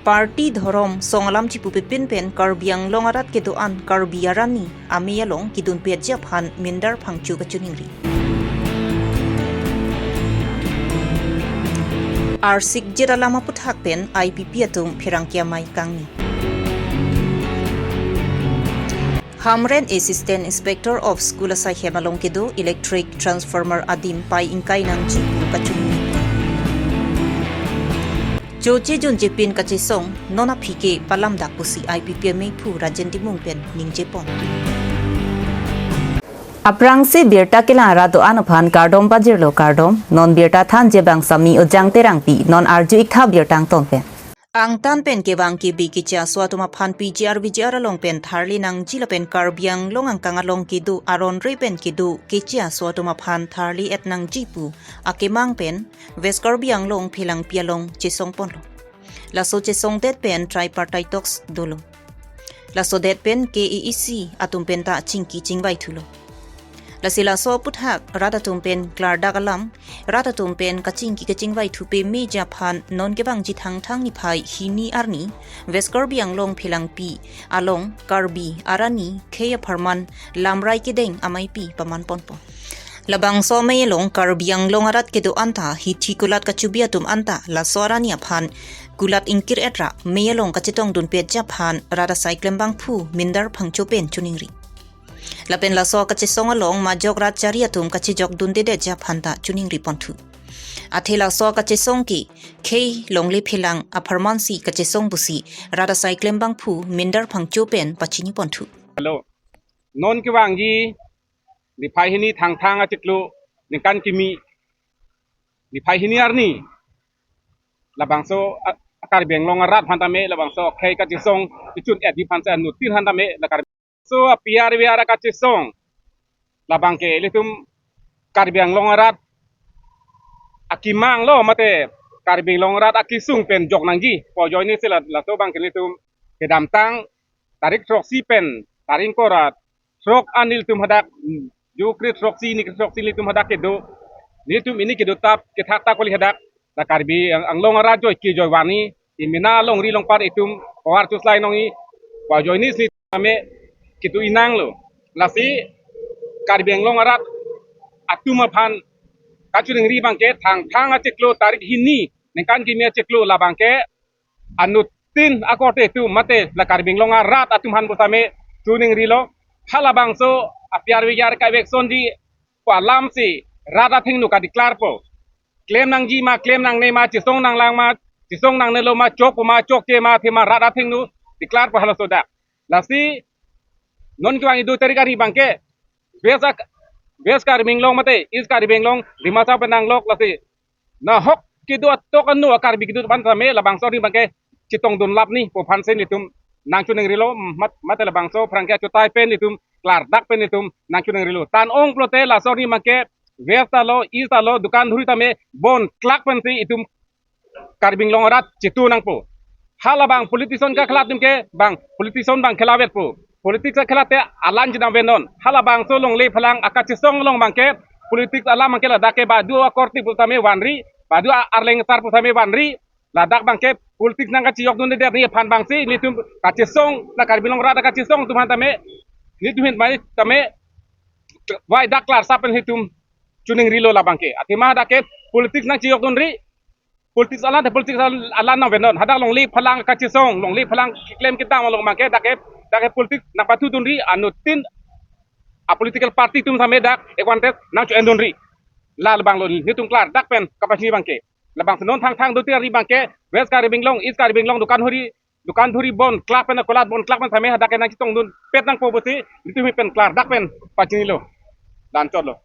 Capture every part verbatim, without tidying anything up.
Party, dhorom, song alam chipupe pinpen Karbi Anglong arat kedo-an Karbi arni amei along kedun pet ji aphan Mindar Phangcho kachiningri. Arsik jet alam aputhak pen I P P atum pherangke amei kangni. Hamren Assistant Inspector of School asaihem along kedo electric transformer adim pai ingkai nangji pu kachini. Choche junche pin kachesong non aphi ke palamdak pusi I P P ameiphu Rajen Timung pen ningjepon. Aphrangsi birta kelang arat do-an aphan kardom pajirlo kardom, non birta thanji abang Sami Ojang Terangpi, non arju iktha birta angton pen. Angtan pen kevang kebi keche aso atum aphan P G R V G R along pen tharli nangji lapen Karbi Anglong angkang along kedo aron re pen kedo keche aso atum aphan tharli et nangji pu akemang pen West Karbi Anglong Phelangpi along chesongponlo. Laso chesongdet pen tripartite talks dolo. Lasodet pen K A A C atum pen ta chingki chingvai thulo. Lasi laso aputhak rat atum pen klardak alam, rat atum pen kachingki kachingvai thu peme ji aphan non kevangji Thangthang niphai hini arni West Karbi Anglong Phelangpi along Karbi arni khei apharman lamrai kedeng ameipi pamanponpo. Labangso amei along Karbi Anglong arat kedo-an ta hithi kulat kachubi atum anta laso arni aphan kulat ingkir-et ra mei along kachetongdun pet ji aphan rat asai klembangphu Mindar Phangcho pen chiningri. Lapen laso kachesong along majok rat chari atum kachejokdundedet ji aphan ta chiningripon thu. Athe laso kachesong ke khei longle phelang apharmansi kachesong pusi rat asai klembangphu Mindar Phangcho pen pachiniponthu. Hello. Non kevangji niphai hini Thangthang achiklo ningkan kimi niphai hini arni labangso a-, Karbi Anglong arat aphan tame labangso khei kachesong ichun edi aphan se anutin aphan tame la Karbi so apiar viar kachesong labang ke ilitum Karbi Anglong arat akemang lo mate Karbi Anglong arat akesung pen jok nangji pu ajoine si la, laso abang ke ilitum kedamtang tarik throksi pen tarik ingkoi ra throk an nelitum hadak, mm, jo kre throksi ni kre throksi nelitum hadak kedo, nelitum ini kedo tap kethak ta kali hadak, la Karbi Ang-, Anglong arat joi ke joi vani, imina longri longpat itum, kawar chuslai nongji, pu ajoine si tame kedo inang lo. Lasi Karbi Anglong arat atum aphan kachiningri abang ke Thangthang achiklo tarik hini, ningkan kimi achiklo labang ke, anutin akorte atum mate la Karbi Anglong arat atum aphan pusitame chiningrilo. Halabangso apiar viar kevek sonji pu alam si rat athengno kadeclare po. Klem nangji ma, klem nangne ma, chesong nanglang ma, chesong nangnelo ma, chokpo ma, chokche ma, athema rat athengno declare po halaso dak. Lasi non kevangji do tarik arni abang ke West Ak-, West Karbi Anglong mate East Karbi Anglong, Dimasa pen nanglok lasi nahok kedo atok ano a Karbi kedo aphan tame labangso arni abang ke chetongdun lap ni pu aphan si nelitum nangchiningrilo, mat-, mate labangso pherangke achutai pen nelitum klardak pen nelitum nangchiningrilo. Tan ong pulote laso arni abang ke West alo, East alo, dukan dhuri tame bon klak pensi itum Karbi Anglong arat chetu nangpo. Halabang politician kakhelat atum ke bang politician abang khelavetpo. Politics akhelat te alan jinam venon. Halabangso longle phelang akachesong along abang ke politics alam abang ke ladak ke badu akorte pusitame vanri, badu a-, arleng sar pusitame vanri, ladak abang ke politics nangkachejokdundedet ni aphan abang si nelitum kachesong, la Karbi Anglong arat kachesong atum aphan tame nelitum hin mai tame vai dak klarsa pen nelitum chiningrilo labang ke. Athema dak ke politics nangchejokdunri, politics alan te politics al-, alan nang venon. Hadak longle phelang kachesong, longle phelang keklem kedam along abang ke dak ke, dak ke politics nangpathudunri, anutin a political party atum tame dak advantage nangcho-endunri. La labang lo nelitum klardak pen kapachini abang ke. Labangso non Thangthang do tarik arni abang ke West Karbi Anglong, East Karbi Anglong, dukan dhuri, dukan dhuri bon klak pen, akolat bon klak pen tame hadak ke nangchetongdun pet nangpo pusi nelitum pen klardak pen pachinilo. La-anchotlo.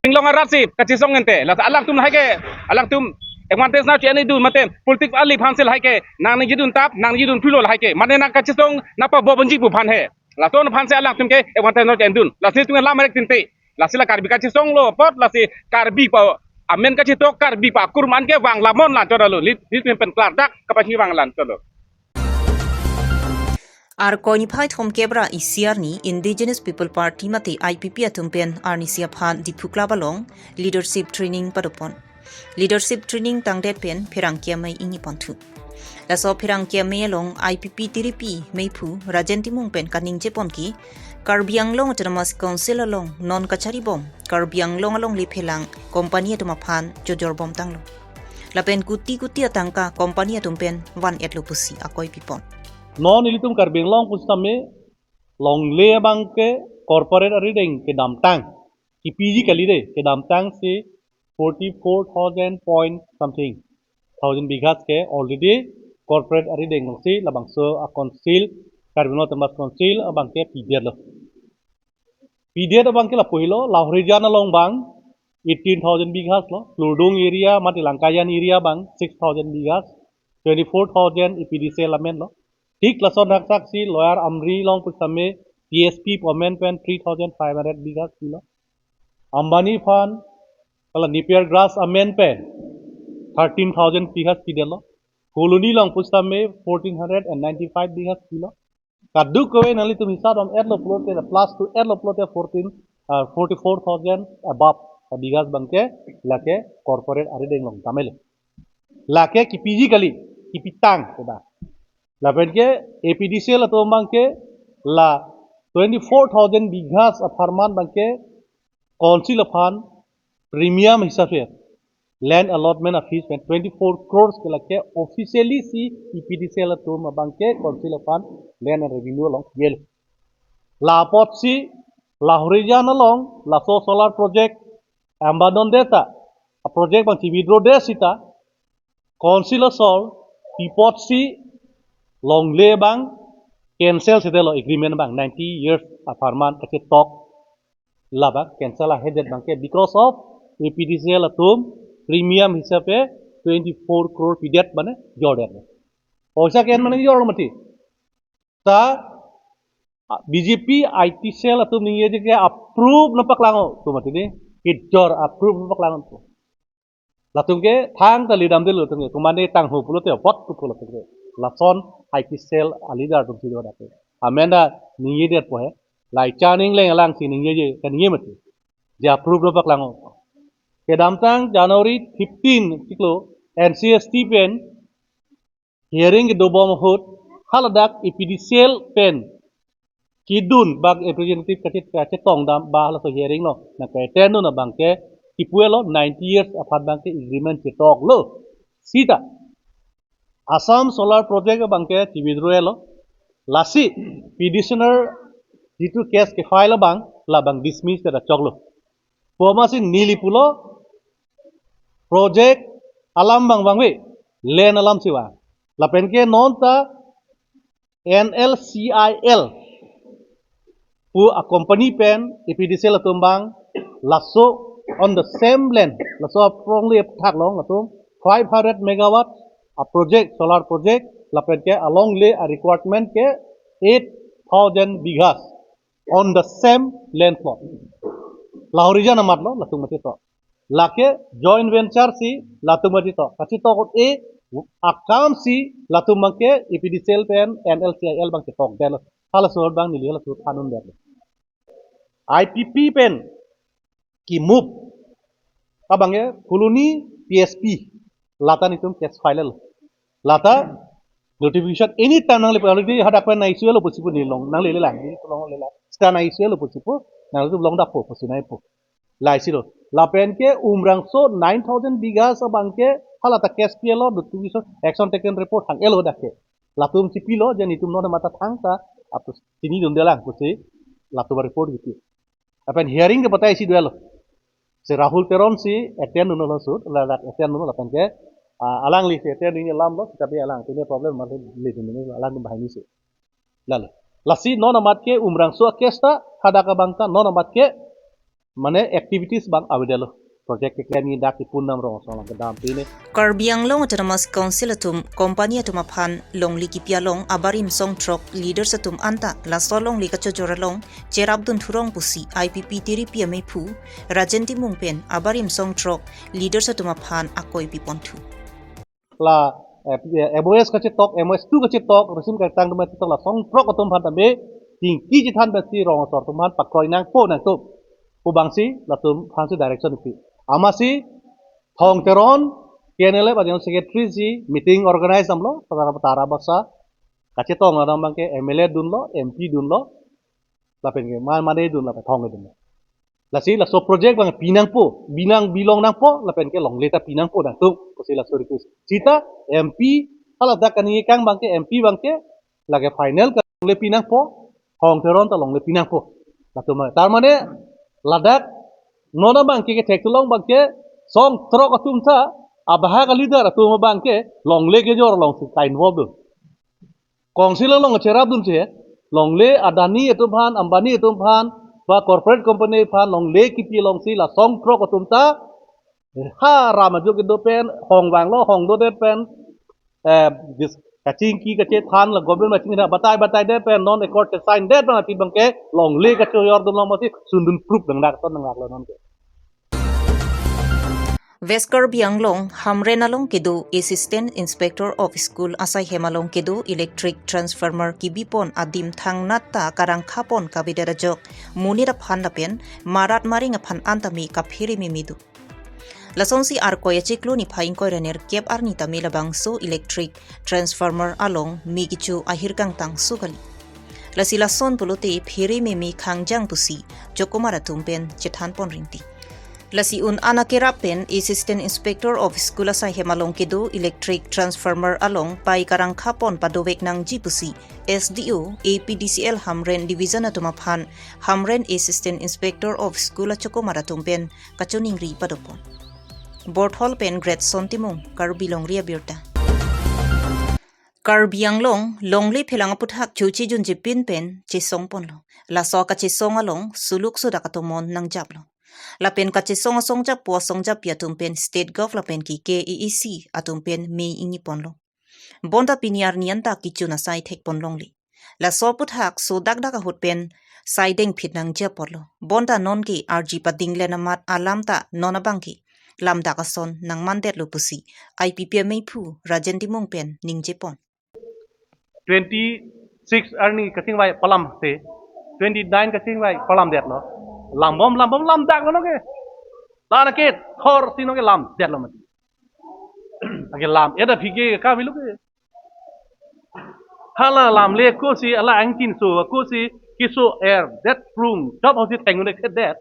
Anglong arat si kachesong ente. La alangtum lahai ke, alangtum advantage nangcho-endun mate politics ali aphan si lahai ke nangningjedun tap, nangningjedun thulo lahai ke. Mane nangkachesong nangpabobonji pu aphan he. Lason aphan si alangtum ke advantage nangcho-endun. Lasi nelitum lam merek tinte. Lasi la Karbi kachesong lo apot, lasi Karbi pa amen kachetok, Karbi pa akur man ke vang lamon, la-anchot lo. Neli, nelitum pen klardak kapachini abang la-anchotlo. Arkoi niphai thomkep ra isi arni Indigenous People Party mate I P P atum pen arnisi aphan Diphu Club along leadership training padopon. Leadership training tangdet pen pherangke amei ingni ponthu. Laso pherangke amei along I P P tiripi meiphu Rajen Timung pen kaningje pon ke Karbi Anglong Autonomous Council along non kachari bom Karbi Anglong along liphelang company atum aphan chojor bom tanglo. Lapen kuti kuti atangka company atum pen van etlo pusi akoi pipon. Non ilitum Karbi Anglong pusitame longle abangke corporate arideng kedamtang, kipiji kali de, kedamtang si forty-four thousand point something thousand bighas ke already corporate arideng si labangso a council, Karbi Anglong Autonomous Council abangke pidetlo. Pidet abangke lapu helo, Lahorijan along abang eighteen thousand bighas lo, Klurdung area, mate Langkajan area abang six thousand bighas, twenty-four thousand A P D C L amen lo. Thik lason haksak si Lower Amri along pusitame T S P pu amen pen three thousand five hundred bighas pilo. Ambani aphan, hala Napier grass amen pen thirteen thousand bighas pidetlo. Phuloni along pusitame fourteen hundred and ninety-five bighas pilo. Kadokave nanglitum hisap dam etlo pulote, plus two etlo pulote fourteen, ah, forty-four thousand above bighas abangke lake corporate arideng along damelo. Lake kipiji kali, kipitang keda. Lapen ke A P D C L atum abangke la twenty-four thousand bighas apharman abangke council aphan premium hisabe land allotment a fees pen twenty-four crores ke lake officially si A P D C L atum abangke council aphan land and revenue along yel. La apotsi Lahorijan along laso solar project ambadon deta, a project abang chi withdraw de sita, council asor pi apotsi longle abang cancel sedetlo, agreement abang ninety years apharman kachetok labang cancel ahedet abangke because of A P D C L atum premium hisabe twenty-four crore pidet mane jordet. Poisa ke-en mane jor mati. Ta, ah, B J P I T cell atum ningjeje ke approve nangpaklang-o pu mati ni. Kejor approve nangpaklang-o pu. Latum ke thangta ledamdetlo latum ke. Komatne tangho pulote apot pu latum ke. Lason I T cell a leader atum si do dak ke. Amen ta ningjedet po he. Lahai chaning leng alangsi ningjeje kaningje mati. Je approve nangpaklang-o. Kedamtang January fifteen chiklo N C S T pen hearing kedobom ahut haladak A P D cell pen kedun bak representative kachet-, kachetongdam ba halaso hearing along nangke-attend dun abangke kipu-etlo, ninety years aphan abangke agreement chetoklo. Sita Assam Solar Project abangke chi-withdraw-etlo. Lasi petitioner jitu case ke-file abang labang dismiss ta choklo. Pu amatsi neli pulo project alam abang vangve, land alam si vang. Lapen ke non ta N L C I L pu a company pen A P D cell atum abang laso on the same land, laso aphrang le thak along latum five hundred megawatt a project, solar project, lapen ke along le a requirement ke eight thousand bighas on the same land plot. Lahorijan amatlo, latum mati to. Lake joint venture si latum mati to. Kachetok-e akam si latum abangke A P D cell pen N L C I L abang chetokdetlo. Halaso abang neli halaso than-un-detlo. I P P pen ki-move abangke Phuloni P S P lata netum case file-lo. Lata notification anytime nangle already hadak pen nang-issue-lo pusi pu nelong nangle-le lang, nelong-le lang. Seta nang-issue-lo pusi pu, nanglitum longdakpo pusi nangpo. Lahai si lo. Lapen ke Umrangso nine thousand bighas abangke halata case pi-etlo, notification, action taken report hang-etlo dak ke. Latum chipilo, je netum non mata thangta apus chinidunde lang pusi latum report kipi. Lapen hearing ke batai si duelo. Si Rahul Teron si attend dunlo sut, ladak attend dunlo lapen ke, ah, alangli si attend dunji alamlo, tapi alang pine problem mati ledun dunlo, alang bahini si. Lalu, lasi non amat ke Umrangso a case ta, hadak abang ta non amat ke, mane activities abang avedetlo. Project keklem ni dak ipun nam rong asong kedam pine. Karbi Anglong Autonomous Council atum company atum aphan longle kipi along abarim song throk leaders atum anta laso longle kachojor along cherapdun thurong pusi I P P tiripi ameiphu Rajen Timung pen abarim song throk leaders atum aphan akoi piponthu. La, eh, M O S kachetok, M O S two kachetok, resim kaitang atum kachetok la song throk atum aphan tame, tingki chethan pensi rong asor atum aphan pakroi nangpo nangtum pu abangsi latum aphansi direction pi. Amatsi Thong Teron, K N L F a General Secretary si meeting organize damlo, Tara Tara Basa, kachetong adam abangke M L A dunlo, M P dunlo, lapen ke ma mane dun lapen Thong dunlo. Lasi laso project abang pinangpo, binang bilong nangpo, lapen ke longle ta pinangpo nangtum, pusi laso request. Sita M P, hala dak kani kang abangke M P abangke, lake final ke longle pinangpo, Thong Teron ta longle pinangpo. Latum ma, tar mane ladak non abangke kethek tulong abangke song throk atum ta, abahak a leader atum abangke longle kejor alongsi ka-involve dun. Council along cherap dunsi, longle Adani atum aphan, Ambani atum aphan, ba corporate company aphan longle kipi alongsi la song throk atum ta, ha ram ajo kedo pen, hong vanglo, hong dodet pen, eh, this kachingki kachethan la government machine na batai batai det pen, non accord ke sign det pen aphi abangke longle kachojor dunlo masi sundun proof dang dak ton dang lo non ke. West Karbi Anglong, Hamren along kedo Assistant Inspector of School asai hem along kedo electric transformer kibipon adim thangnat ta karangkhapon kavedet ajok monit aphan lapen marat maring aphan an tame kaphere meme do. Lasonsi Arkoi achiklo niphai ingkoi ra nerkep arni tame labangso electric transformer along me kecho ahirkang tangso kali. Lasi lason pulote phere meme khangjang pusi chokomar atum pen chethanpon rinti. Lasi un-an akerap pen Assistant Inspector of School asai hem along kedo electric transformer along pai karangkhapon padovek nangji pusi S D O, A P D C L Hamren Division atum aphan Hamren Assistant Inspector of School achokomar atum pen kachoningri padopon. Borthol pen Great Son Timung, Karbi Longri Abirta. Karbi Anglong, longle phelang aputhak choche junje pin pen chesongponlo. Laso kachesong along suluk sodak atomon nangjaplo. Lapen kachesong asong jappo asong jappi atum pen State Gov lapen ke K A A C atum pen me ingniponlo. Bonta pini arni anta kichun asai thekpon longle. Laso aputhak sodak dak ahut pen sai dengphit nangji apotlo. Bonta nonke arji padinglen amat alam ta non abangke lamdak ason nangmandetlo pusi I P P M A phu Rajen Timung pen ningjepon. Twenty-six arni kachingvai palam te, twenty-nine kachingvai palamdetlo. Lambom, lambom, lamdaklo nonke. Lana ke thor si nonke lamdetlo mati. Ake lam, eda phike kavelo ke. Hala lamle kosi, ala angkin so kosi, kiso er, det prung, dop hosi thengune ke det.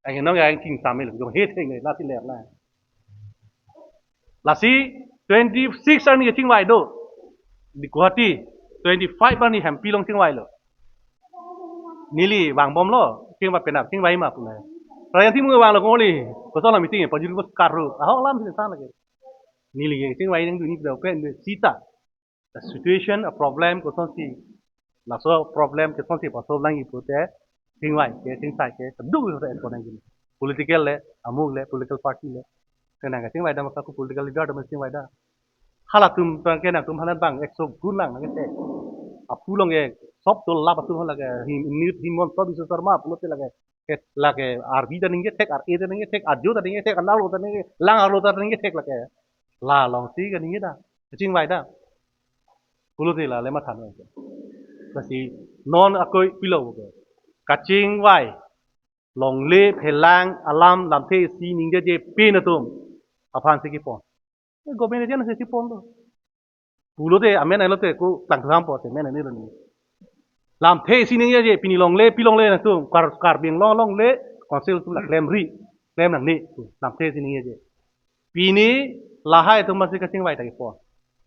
Ake nonke angkin samil, jong he theng, lasi ler la. Lasi twenty-six arni kachingvai do. Di Guwahati, twenty-five arni Hampi along chingvailo. Neli vangbomlo, chingvai penap, chingvai ma pulai. Rajen Timung vanglo kongli, koson la meeting, pajur bos karu, ahok lam sini sana ke. Neli ke chingvai nangdun ni pida pen sita. The situation, a problem, kosonsi, laso problem, kosonsi pasolve nangji pute, chingvai ke, chingsai ke, keduk ke kota ekon nangji. Political le, amuk le, political party le. Kenang ke chingvai dam, kaku political leader dam chingvai dam. Halatum tang ke nangtum halat bang, ekso gun lang nangke te. Apu along ke, sop tol lap atum hala ke, him, nit, him mon, sop isu sarma, pulote lake. Ke, lake, arbi ta ningje thek, ar e ta ningje thek, ajo ta ningje thek, anarlo ta ningje, lang arlo ta ningje thek lake. La alongsi ke ningje dam. Chingvai dam. Pulote la le matha noi. Lasi non akoi pilo bo ke. Kachingvai. Longle phelang alam lamthe isi ningjeje pin atum aphan si kepon. E government agency si ponlo. Pulote amen alote ko tlang tham po te men ani lo ni. Lamthe isi ningjeje pini longle pi longle nangtum kar Karbi Anglong longle council atum la klemri klem nangne lamthe isi ningjeje. Pini lahai atum masi kachingvai ta kepon.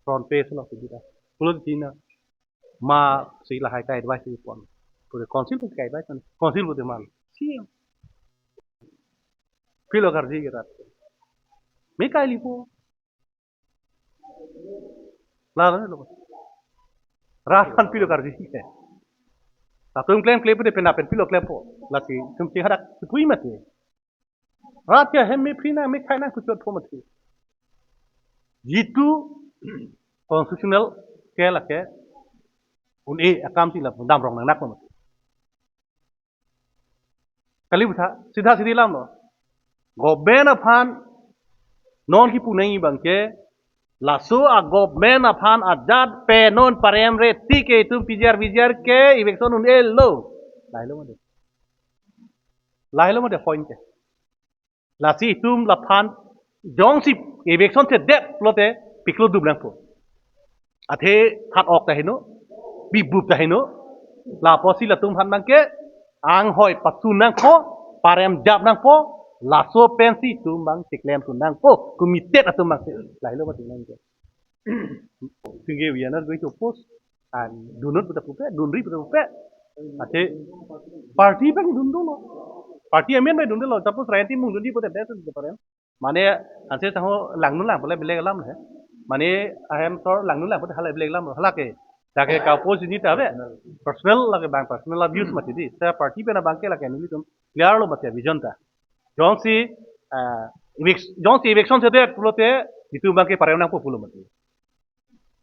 Front page lo si bida. Pulote tina. Masi lahai ka-advice kepon. Pura council pun ka-advice kan. Council pun teman. Si. Pilo karji ke rat. Me kai lipo. La la lo. Rat kan pilo karji ke. Latum klem klem pun de pena pen pilo klempo. Lasi tum si hadak pui mati. Rat ya hem me phri nang me khai nang kuchot pho mati. Jitu constitutional ke lake un-e akam si la dam rong nang nak mati. Kali butha, sida sidi lamlo. Government aphan non kipu nangji abangke, laso a government aphan ajat pen non parem re ti ke itum P G R V G R ke eviction un-elo. Lahelo mati. Lahelo mati point ke. Lasi itum laphan Jongsi eviction thedet pulote piklo dup nangpo. Athe that-ok ta heno, bibup ta heno. Lapusi latum aphan abangke anghoi pasu nangpo, parem jap nangpo, laso pensi itum abang cheklemdun nangpo, committed atum abangke. Lahelo mati nangke. Thinking we are not going to oppose and dunnon puta pupe, dunri puta pupe. Athe party abang dundolo. Party amen abang dundolo. Suppose Rayan Timung dundi puta, that's different. Mane anse sangho langdun lang pule beleg alam he. Mane ahem sor langdun lang pule hala beleg alam, hala ke. Lake ka-oppose ji ta ave. Personal lake abang personal abuse mati di. Sa party pen abangke lake nelitum clear lo mati vision ta. Jongsi, ah, evic-, jongsi eviction thedet pulote itum abangke parem nangpo pulo mati.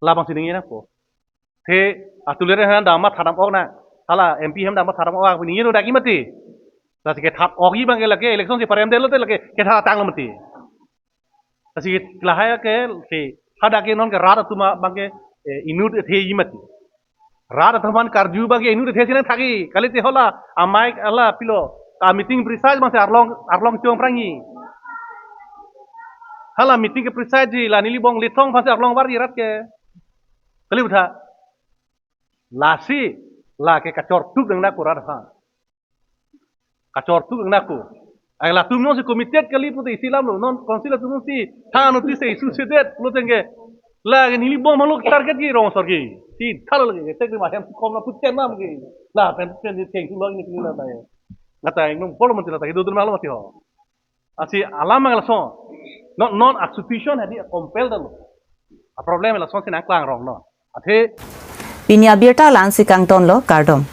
Labangsi ningje nangpo. Athe atulir ahem dam matha dam-ok nang. Hala M P ahem dam matha dam-ok nang pu ningje lo dak ke mati. Lasi kethat-okji abangke lake election si paremdetlo te lake kethat tanglo mati. Lasi lahai ke si hadak ke non ke rat atum abangke, eh, inut theji mati. Rat atum aphan karju abangke inut thesi nangthakji. Kalite hala amike hala pilo ka meeting preside abangsi arlong, arlong chongprangji. Hala meeting ke preside ji la neli bong lethong aphansi arlong varji rat ke. Kali puta. Lasi lake kachortuk nang nangko rat aphan. Kachortuk nang nangko. Ai latum nonsi committed kali puta isi alam lo. Non council atum nonsi than notice issue sedet pulote ke. Lake neli bong malok target ke rong sor ke. Si thalo lake tek ma hem kom na put chen nam ke. Lapen chen ni theng thu lo ni kini la ta. Ngata ingno bol mati la ta ke dodun malo mati ho. Lasi alam abang lason. Non, non a situation hadi compel dalo. A problem lasonsi nangklang rong non. Athe pini abirta la-ansi kangtonlo, kardom.